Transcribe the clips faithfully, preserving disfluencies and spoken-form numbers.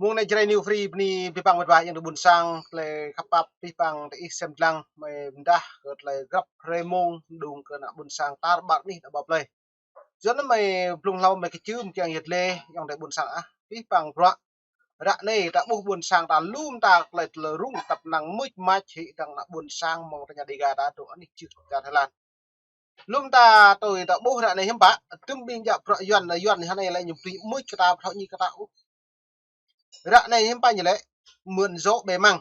Mông anai Jrai New Free bơni abih bang met wa ayŏng adơi ƀuôn sang, tơlơi khăp pap abih bang tơ ih sem lăng, mơi mơdah kơ tơlơi grăp hrơi mông, đung kơ ană ƀuôn sang tar ƀar anih đa ƀap lơi. Yua anŭn mơi blung hlâo mơi kơčưm kiăng yơh lĕ, ayŏng adơi ƀuôn sang ah, abih bang bruă. Ră anai ta ƀuh ƀuôn sang ta lŏm ta tơlơi tơlơi rŭng tăp năng mưč mač hĭ dăng ană ƀuôn sang mơ̆ng tơña Dega ta dŏ anih čư̆ čar Thái Lan. Lŏm ta tui ta ƀuh ră anai hiư̆m pă, tơm ƀing jak bruă Yuan, Yuan hơnai lĕ ñu ƀu mưč kơ ta, phrâo ñi kơ ta ôh. Ră anai hiư̆m pă ñu lĕ, mưn dŏ ƀơi măng.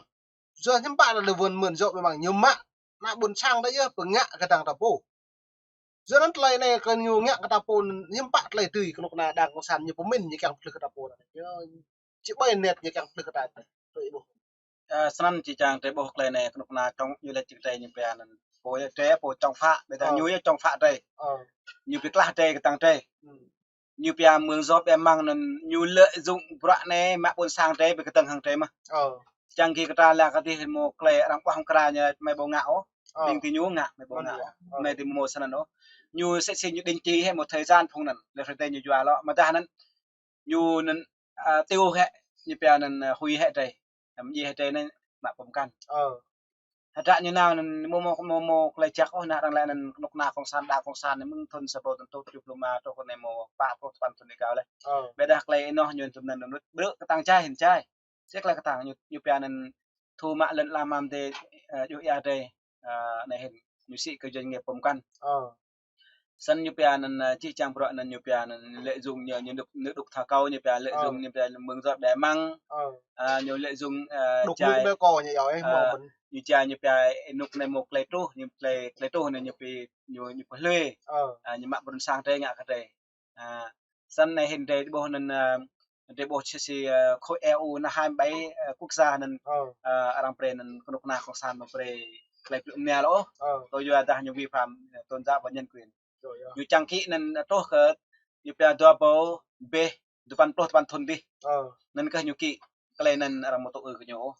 Yua hiư̆m pă ta lĕ wơ̆n mưn dŏ ƀơi măng, ñu mă ană ƀuôn sang ta yơh pơngă kơ dăng ta pô. Yua anŭn tơlơi anai kơ ñu ngă kơ ta pô, hiư̆m pă tơlơi tui kơnuk kơna Đảng Cộng sản ñu pơmĭn ñu kiăng pơplih kơ ta pô. Ñu či ƀai net ñu kiăng pơplih kơ ta. Tui ih ƀuh. Ơ, snăn či čang tơlơi ƀuh tơlơi anai kơnuk kơna čŏng ñu lĕ čing tơlơi ñu pia anŭn. Pô yơh tơlơi pô čŏng phă, ƀiădah ñu yơh čŏng phă tơlơi. Ñu pơklah tơlơi kơtang tơlơi. Ñu pia mưn dŏ ƀơi măng anŭn ñu lợi dụng bruă anai mă ƀuôn sang tơlơi ƀơi kơtang hăng tơlơi mơh. Čang kơ kơ ta lăng kơ tih mơ̆ tơlơi arăng ƀuh hăng kra ñu mơi ƀu ngă ôh. Ƀing tih ñu ngă mơi ƀu ngă. Mơi tih mơ̆ snăn ôh. Ñu sĕ sĕ ñu định kỳ hĕ một thời gian phung anŭn. Lĕ hrơi tơlơi ñu jua lŏ. Mơdah anŭn ñu anŭn, a, tiêu hĕ, ñu pia anŭn, a, hủy hĕ tơlơi. Anăm djai hĕ tơlơi anŭn mă pơmkăn. Hơdră ñu nao anŭn mơ̆ mơ̆ mơ̆ mơ̆ tơlơi jak ôh, ană arăng lĕ anŭn kơnuk kơna Cộng sản Đảng Cộng sản anŭn mơ̆ng thŭn sa rơbâo tơjuh pluh lima truh kơ anai mơ̆ pă pluh tơpăn thŭn êgao lĕ. Ƀiădah tơlơi ih noh ñu tơm anŭn anŭn brơi kơtang čai hĭn čai. Sĕ tơlơi kơtang ñu, ñu pia anŭn thu mă lŏn ala mơ̆ng tơlơi, ơ, djuai ia tơlơi, ơ, anai hĭn ñu sĭ kơ doanh nghiệp pơmkăn. Snăn ñu pia anŭn, ơ, či čang bruă anŭn ñu pia anŭn lợi dụng ñu, ñu đục, ñu đục thâo kâo ñu pia lợi dụng ñu pia mưn dŏ ƀơi măng. A, ñu lợi dụng, ơ, đục čai, mưn ƀơi kâo ñu yơh, ơ, mơ̆ mưn. Ñu čai ñu pia, ơ, anŭn anai mơ̆ tơlơi truh, ñu tơlơi, tơlơi truh anŭn ñu pia, ñu, ñu pơhlui. A, ñu mă ƀuôn sang tơlơi ngă kơ tơlơi. A, snăn anai hĭn tơlơi ƀuh anŭn, ơ, tơlơi ƀuh sĭ sĭ, ơ, khối E U anŭn hai mươi bảy, ơ, quốc gia anŭn, ơ, arăng brơi anŭn kơnuk kơna Cộng sản mơ̆ brơi tơlơi plư mnia lŏ. Tui yua dah ñu vi phạm, ơ, tôn giáo và nhân quyền. Ñu čang kĭ anŭn truh kơ ñu pia dua rơbâo ƀĕ, tơpăn pluh tơpăn thŭn dih. Anŭn kơ ñu kĭ, tơlơi anŭn arăng mơ̆ tŭ ư kơ ñu.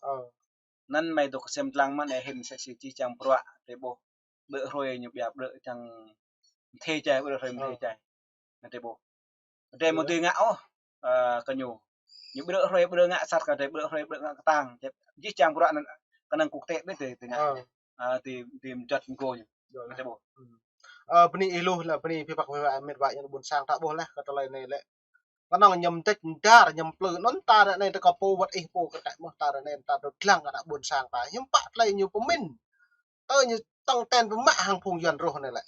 Anŭn mơi dŏ kơ sem lăng mơ̆n anai hĭn sĕ sĭ či čang bruă tơlơi ƀuh. Brơi hrơi ñu pia brơi čang mơthê čai, brơi hrơi mơthê čai. Anŭn tơlơi ƀuh. Tơlơi mơ̆ tui ngă ôh, ơ, kơ ñu. Ñu brơi hrơi brơi ngă sat kơ tơlơi brơi hrơi brơi ngă kơtang. Či čang bruă anŭn kơnơ̆ng quốc tế ƀĕ tơlơi, tơlơi ngă. A, tơlơi, tơlơi mơčăt mơgô ñu. Anŭn tơlơi ƀuh. Ơ, bơni ih lu lĕ, bơni abih bang met wa, met wa ayŏng adơi ƀuôn sang ta ƀuh lĕ kơ tơlơi anai lĕ. Kơnơ̆ng ñu mơdĕč mơdar, ñu plư anŭn ta ră anai tơ kơ pô wơ̆t ih pô kơ tơlơi mơ̆ ta ră anai ta dŏ dlăng kơ ană ƀuôn sang ta. Hiư̆m pă tơlơi ñu pơmĭn. Tơ ñu tăng ten pơmă hăng phung Yuan rŏh anai lĕ.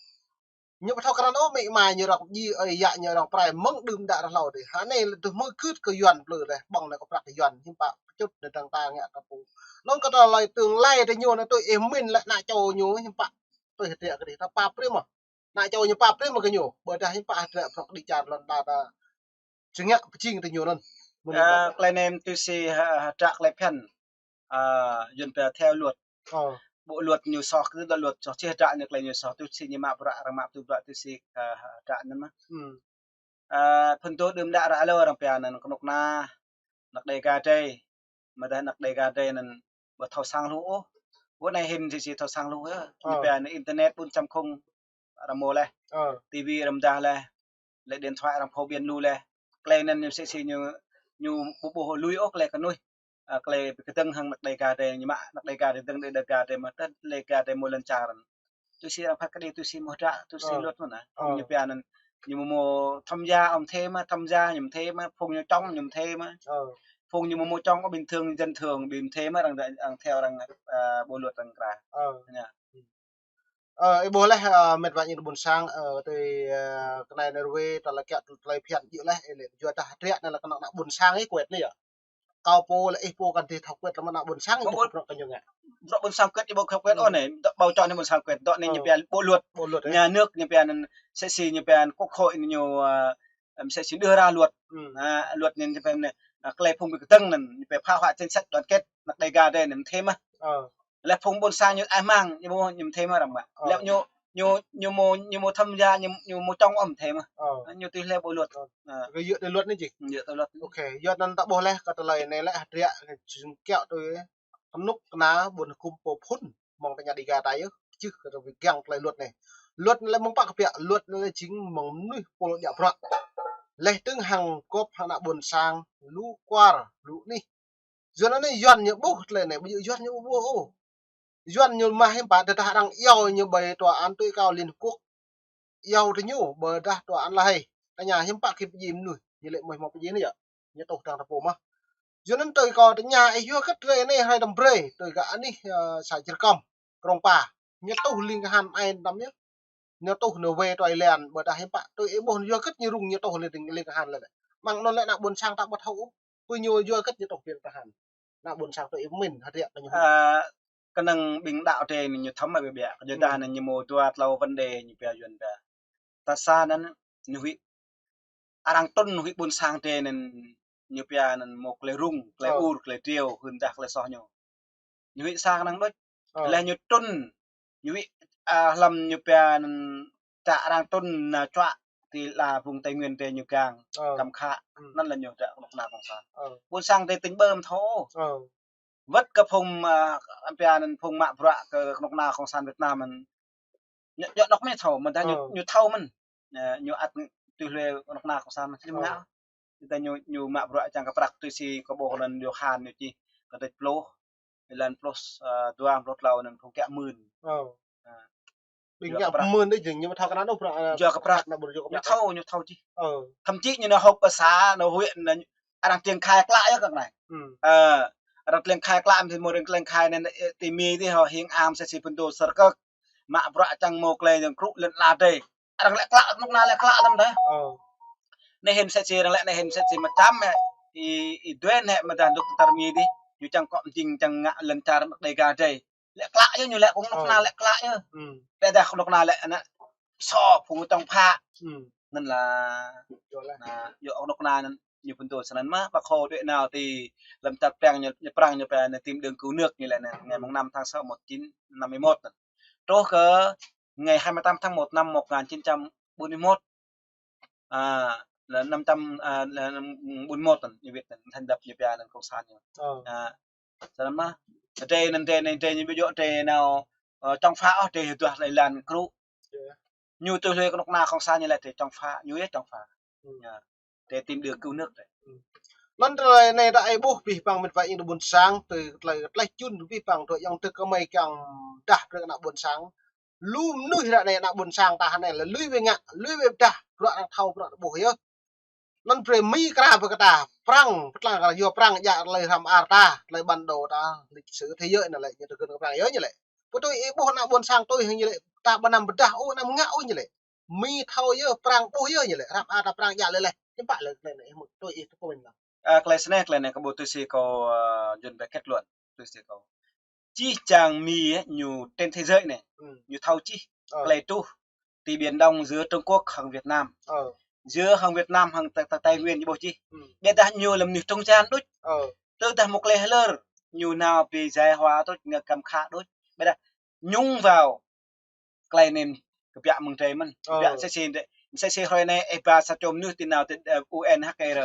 Ñu ƀu thâo krăn ôh, amĭ ama ñu arăng djai, ơi yă ñu arăng prai mơ̆ng đưm đă ră hlâo dih. Hơnai lĕ tơhmư̆ gưt kơ Yuan plư lĕ, ƀơ̆ng anai kơ prăk Yuan, hiư̆m pă pơčŭt anai dăng ta ngă kơ pô. Anŭn kơ tơlơi tương lai tơ ñu anai tui ih pơmĭn lĕ ană čô ñu, hiư̆m pă tui hơdră kơ dih, ta pap brơi mơ̆. Ană čô ñu pap brơi mơ̆ kơ ñu, ƀôdah hiư̆m pă hơdră prăk đĭ čar lŏn ta ta. Či ngă pơjing tơ ñu anŭn. Mơ̆n. Ơ, tơlơi anai tui sĭ hă-, hơdră tơlơi phiăn. Ơ, Yuan pia theo luật. Bộ luật ñu soh kơ tơlơi luật soh či hơdră ñu tơlơi ñu soh tui sĭ ñu mă bruă arăng mă tui bruă tui sĭ, ơ, hơdră anŭn mơ̆n. Ơ, phŭn tơ đưm đă ră hlâo arăng pia anŭn kơnuk kơna anăk Dega tơlơi. Mơdah anăk Dega tơlơi anŭn ƀu thâo sang lu ôh. Wơ̆t anai hĭn sĭ sĭ thâo sang lu yơh. Ñu pia anŭn internet bốn chấm không arăng mơ̆ lĕ. Ti vi arăng mơdah lĕ. Lĕ điện thoại arăng phổ biến lu lĕ. Tơlơi anŭn ñu sĭ sĭ ñu, ñu ƀu ƀuh lui ôh tơlơi kơnuih. A, tơlơi pơkơdơ̆ng hăng anăk Dega tơlơi ñu mă, anăk Dega tơlơi dơ̆ng Dega tơlơi mơ̆ tơl Dega tơlơi mơ̆ lŏn čar. Tui sĭ arăng phat kơđi, tui sĭ mơ̆ hơdră, tui sĭ luật mơ̆n anŭn. Phung ñu pia anŭn, ñu mơ̆ mơ̆ tham gia, ôm thê mơ̆, tham gia, ñu ôm thê mơ̆, phung ñu čŏng, ñu ôm thê mơ̆. Phung ñu mơ̆ mơ̆ čŏng, bình thường, dân thường, ƀing ôm thê mơ̆, arăng, arăng theo arăng, ơ, bộ luật arăng kra. Ơ, ih ƀuh lĕ, ơ, met wa ayŏng adơi ƀuôn sang, ơ, tui, ơ, kơnai Norway, ta lĕ kiăng tui tơlơi phiăn djơ̆ lĕ, ih lĕ, yua dah hơdră anai lĕ kơnơ̆ng ană ƀuôn sang ih kuet anai yơh. Kâo pô lĕ ih pô kăn tui thâo kuet lơ̆m ană ƀuôn sang ih ƀuh bruă kơ ñu ngă. Bruă ƀuôn sang kuet ih ƀu thâo kuet ôh anai, ƀâo čŏng anai ƀuôn sang kuet, dŏ anai ñu pia bộ luật. Bộ luật, ơ. Nhà nước ñu pia anŭn, sĕ sĭ ñu pia anŭn quốc hội ñu, ơ, sĕ sĭ đưa ra luật. A, luật anŭn ñu pia anŭn, a, tơlơi phung pơkơdơ̆ng anŭn, ñu pia phá hoại chính sách đoàn kết, anăk Dega tơlơi anŭn ôm thê mơ̆. Lĕ phung ƀuôn sang ñu ai mang, ñu mơ̆, ñu ôm thê mơ̆ arăng mă. Lĕ ñu, ñu, ñu mơ̆, ñu mơ̆ tham gia, ñu, ñu mơ̆ čŏng ôm thê mơ̆. Ñu tui hlơi bộ luật. Kơ yua tui luật anai či. Yua tui luật. Ok, yua anŭn ta ƀuh lĕ, kơ tơlơi anai lĕ hơdră, či kiăng tui kơnuk kơna ƀuôn hơkŭm pô phŭn mơ̆ng tơña Dega ta yơh, čih kơ tơlơi kiăng tơlơi luật anai. Luật anai lĕ mơ̆ng pă kơ pia, luật anai lĕ jing mơ̆ng mơnuih pô djă bruă. Laih dơ̆ng hăng gŏp hăng ană ƀôn sang, lu kwar, lu anih. Yuan anai Yuan ñu ƀuh tơlơi anai, ƀu djơ̆ Yuan ñu ƀu ƀuh ôh. Yuan ñu mă hiư̆m pă, tơdah arăng iâu ñu ƀơi tòa án tối cao Liên Hợp Quốc. Iâu tơ ñu, ƀôdah tòa án La Hay. Tơña hiư̆m pă kơ pơdjai mơnuih, ñu lĕ mơ̆ hmâo pơdjai anai yơh. Ñu tuh dang tơpô mơh. Yuan anŭn tui kâo tơña ih yua hơget hrơi anai hrơi tơm brơi, tui gah anih, ơ, să Čư̆ Rơkăm, Krông Pa. Ñu tuh ling kahan ai tơm yơh. Ñu tuh nao wai tui lĕ, ƀôdah hiư̆m pă, tui ih ƀuh yua hơget ñu rŭng ñu tuh ling, ling kahan lĕ. Mơ̆ng anŭn lĕ ană ƀôn sang ta ƀu thâo ôh. Pơ ñu yua hơget ñu tuh ling kahan. Ană ƀôn sang tui ih pơmĭn hơdră kơ ñu. Ơ, kơnơ̆ng ƀing đaŏ tơdơi anai ñu thâo mă ƀiă ƀiă. Kơ ñu ta anai ñu mơ̆ dua tlâo vấn đề ñu pia Yuan ta. Ta sa anŭn ñu huĭ arăng trŭn huĭ ƀôn sang tơdơi anŭn ñu pia anŭn mơ̆ tơlơi rŭng, tơlơi ur, tơlơi triu, hưn dah tơlơi soh ñu. Ñu huĭ sa kơnơ̆ng đôč. Laih ñu trŭn, ñu huĭ, a, hlăm ñu pia anŭn čă arăng trŭn nao čuă ti la vùng Tây Nguyên tơdơi ñu gang, kăm khă, anŭn lĕ ñu dah kơnuk kơna cộng sản. Ƀôn sang tơdơi tĭng ƀơm thâo. Wơ̆t kơ phung, a, pia anŭn phung mă bruă kơ kơnuk kơna cộng sản Việt Nam anŭn. Ñu, ñu anŭn mơ̆n thâo, mơ̆n tơdah ñu, ñu thâo mơ̆n. Ơ, ñu ăt tui hlue kơnuk kơna cộng sản mơ̆n, či mơ̆ ngă. Tơdah ñu, ñu mă bruă čang kơ prăk tui si kơ ƀô̆ anŭn Yôhan ñu čih, kơdrêč pluh, êlan pluh, ơ, dua, pluh tlâo anŭn phung kiăng mưn. Ơ. Ƀing kiăng mưn đôč jing, ñu mơ̆ thâo kơ anŭn bruă, ơ, yua kơ prăk. Ñu thâo, ñu thâo čih. Thậm chí ñu nao họp ở xã, nao huyện, nao arăng tling khai klă yơh kơ anai. Ơ, arăng tling khai klă, mơ̆ arăng tling khai anŭn, ơ, ti Mi tơdơi hŏ hiư̆m am sa si pơtô sơr kơ̆k. Mă bruă čang mơ̆ tơlơi yang krŭ lŏn ala tơdơi. Arăng lĕ klă, kơnuk kơna lĕ klă lăm tơdơi. Anai hĭn sa si arăng lĕ, anai hĭn sa si mơtam hĕ. Ih, ih duen hĕ mơ̆ dah dŏ tơtar Mi tơdơi. Ñu čang kŏ mơjing čang ngă lŏn čar mơ̆ Đêga tơdơi. Lĕ klă yơh ñu lĕ kơnuk kơna lĕ klă yơh. Ƀôdah kơnuk kơna lĕ ană sô phung tŏng phă. Anŭn lĕ. Anŭn, yua kơnuk kơna anŭn ñu pơtô sa anŭn mơ̆, Bác Hồ đuaĭ nao ti lăm čar Prang ñu, ñu Prang ñu pia anŭn tìm đường cứu nước ñu lĕ anŭn, ngày mùng năm tháng sáu một chín năm mươi mốt anŭn. Truh kơ ngày hai mươi tám tháng một năm một ngàn chín trăm bốn mươi mốt. À, là năm trăm, à, là năm bốn mươi mốt anŭn, ñu wĭt anŭn thành lập ñu pia anŭn cộng sản ñu. À, sa anŭn mơ̆, tơdơi anŭn tơdơi anŭn tơdơi ñu ƀu djơ̆ tơdơi nao, ơ, tŏng phă ôh, tơdơi hơduah lĕ lăn krŭ. Ñu tui hlue kơnuk kơna cộng sản ñu lĕ tơdơi tŏng phă, ñu yơh tŏng phă. Yơh. Tơdơi tìm đường cứu nước tơdơi. Anŭn tơlơi anai dah ih ƀuh abih bang mĕt wa ing tơ ƀôn sang, tui tơlơi, tơlơi čun abih bang tui yang tơ kơmơi kiăng dah brơi kơ ană ƀôn sang. Lu mơnuih ră anai ană ƀôn sang ta anai lĕ lui wai ngă, lui wai pơdah, bruă arăng thâo, bruă arăng ƀuh yơh. Anŭn brơi Mi kra pơkă ta, Prang, pơtlang kra, yua Prang djă tơlơi hrăm ar ta, tơlơi bản đồ ta, lịch sử thế giới anŭn lĕ, ñu tơgŭn kơ Prang yơh ñu lĕ. Pơtui ih ƀuh ană ƀôn sang tui hăng ñu lĕ, ta ƀu anăm pơdah ôh, anăm ngă ôh ñu lĕ. Mi thâo yơh, Prang ƀuh yơh ñu lĕ, hrăm ar ta Prang djă lĕ lĕ. Hiư̆m pă lĕ tơlơi anai, ih hmư̆ tui ih tơpơmĭn lăng. Ơ, tơlơi snei, tơlơi anai kâo ƀu tui si kâo, ơ, Yuan ƀĕ kết luận, tui si kâo. Čih čang Mi, ñu trên thế giới anai, ñu thâo čih. Tơlơi truh ti Biển Đông giữa Trung Quốc hăng Việt Nam. Giữa hăng Việt Nam hăng Tây, Tây, Tây Nguyên ñu ƀuh čih. Ƀôdah ñu lăm mơnuih trung gian đôč. Tơdah mơ̆ tơlơi hlơr, ñu nao pi jai hua đôč, ngă kăm khă đôč. Ƀôdah nhúng vào tơlơi anŭn kơbiă mơ̆ng tơdơi mơ̆n. Kơbiă sa si, sa si hrơi anai, ơ, ba sa čô mơnuih ti nao ti, ơ, U N H R.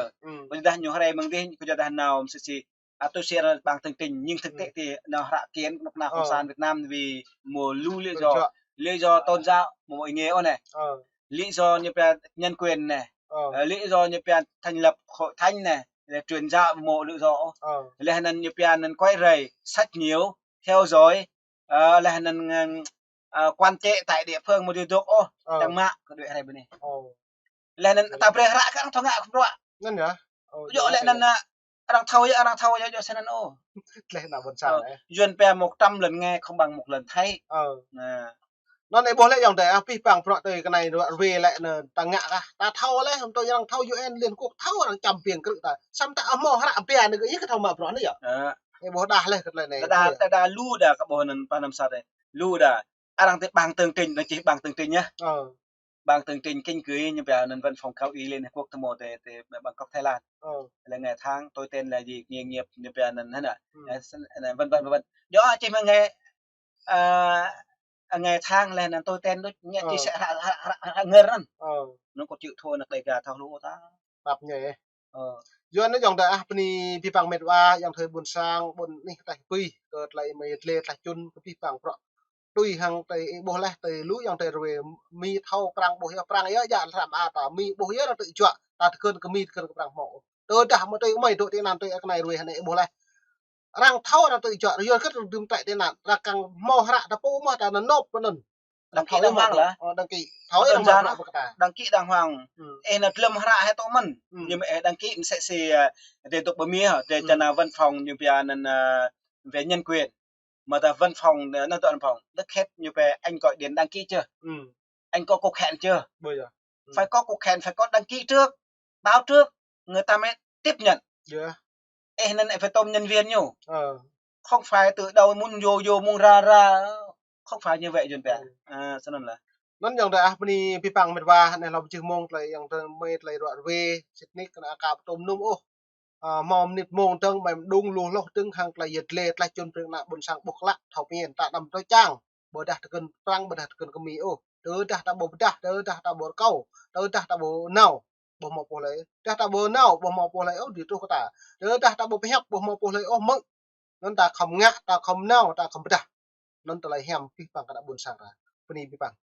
Kơyuadah ñu hrơi mơ̆ng dih, kơyuadah nao sa si, à, tui si arăng bảng tường trình, nhưng thực tế thì nao hră kiện kơnuk kơna cộng sản Việt Nam vì mơ̆ lu lý do. Lý do tôn giáo, mơ̆ ih ngă ôh anai. Lý do ñu pia nhân quyền anai. Ơ, lý do ñu pia thành lập hội thánh anai, là truyền giáo mơ̆ lý do. Laih anŭn ñu pia anŭn quấy rầy, sách nhiễu, theo dõi, ơ, laih anŭn, ơ, quản chế tại địa phương mơ̆ djơ̆ dŏ ôh, čang mă kơ đuaĭ hrơi bơni. Laih anŭn ta brơi hră kơ arăng thâo ngă kơ bruă. Anŭn yơh. Yua laih anŭn, ơ, arăng thâo yơh, arăng thâo yơh, yua sa anŭn ôh. Laih anŭn ƀôn sang. Yuan pia một trăm lần nghe không bằng một lần thấy. Anŭn. Anŭn ih ƀuh lĕ yơh tơdơi, abih bang bruă tui kơ anai ruă rue lĕ anŭn ta ngă kah. Ta thâo laih, hăm tui arăng thâo U N Liên Hợp Quốc thâo arăng čăm piêng krư̆ ta. Samơ̆ ta ƀu hmâo hră pia anŭn kơ ih kơ thâo mă bruă anai yơh. Ih ƀuh đah laih kơ tơlơi anai. Đa, đa, đa lu đa kơ ƀuh anŭn pơ anăm sat đơi. Lu đa. Arăng tui bảng tường trình, anŭn čih bảng tường trình yơh. Bảng tường trình kinh gửi ñu pia anŭn văn phòng cao ủy Liên Hợp Quốc tơ mơ̆ tơ, tơ Bangkok, Thái Lan. Là ngày tháng, tôi tên là gì, nghề nghiệp, ñu pia anŭn hă. Vân vân, vân vân. Yua čih mơ̆ng ngày, à, ngày tháng laih anŭn tôi tên đôč, ngă chia sẻ hră, hră, hră, hră ngơr anŭn. Anŭn kâo čih thâo anŭn Đêga thâo lu ta. Tap ñu. Yua anŭn yơh tơdah ah bơni abih bang mĕt wa, yơh tơlơi ƀôn sang, ƀôn anih tơlơi pơpŭ, kơ tơlơi mơi tơlơi tơlơi čun, kơ abih bang bruă Tui hăng tơi ih ƀuh laih, tơi lu yang tơi ruai Mi thâo Prang ƀuh yơh, Prang yơh, djă hrăm a ta Mi ƀuh yơh, arăng tơjuă, ta tơkơn kơ Mi, tơkơn kơ Prang hmâo. Tơdah mă tơi amai dŏ tơnăn tơi aknai ruai hơnai ih ƀuh laih. Arăng thâo arăng tơjuă, yua kơ arăng dưm tơlơi tơnăn, arăng kăng hmâo hră ta pô mă ta nanop pơ anŭn. Đăng ký đàng hoàng lah. Ơ, đăng ký. Thâo ih đàng hoàng hră pơ kơ ta. Đăng ký đàng hoàng. Ơ, anŭn lơ̆m hră hă tŏ mơ̆n. Ơ. Nhưng mà, ơ, đăng ký msĕ si, ơ, dê dŏ pơ Mi hă, dê čơna văn phòng ñu pia anŭn, ơ, về nhân quyền. Mă ta văn phòng, ơ, anŭn tŏ văn phòng. Đức Hiệp ñu pia anh gọi điện đăng ký chưa? Ơ. Anh có cuộc hẹn chưa? Phải có cuộc hẹn, phải có đăng ký trước, báo trước, người ta mới tiếp nhận. Ơ, anŭn ih phải tŏm nhân viên ñu. Không phải tự đâu muốn vô vô muốn ra ra. Không phải như vậy Yuan pia. Ơ, snăn lah. Anŭn yơh tơi ah bơni ƀing păng met wa, anai lŏ pơjưh mông tơlơi yang tơmơi tơlơi ruă ruai, sĭt nik kơ ană aka pơtŏm num ôh. Ơ, hmâo mơnit mông dơ̆ng, ƀai mơđung lu hloh dơ̆ng hăng tơlơi yet lĕ, tơlơi čun prêng ană ƀôn sang ƀuh klă, thâo pơmĭn, ta đăm tơčang. Ƀôdah tơkơn Prang, ƀôdah tơkơn kơ Mi ôh. Tơdah ta ƀu pơdah, tơdah ta ƀu rơkâo, tơdah ta ƀu nao, ƀu hmâo pô hlơi. Tơdah ta ƀu nao, ƀu hmâo pô hlơi ôh dưi truh kơ ta. Tơdah ta ƀu pơhiăp, ƀu hmâo pô hlơi ôh hmư̆. Anŭn ta khŏm ngă, ta khŏm nao, ta khŏm pơdah. Anŭn tơlơi hiam ƀing păng kơ ană ƀôn sang ta. Bơni ƀing păng.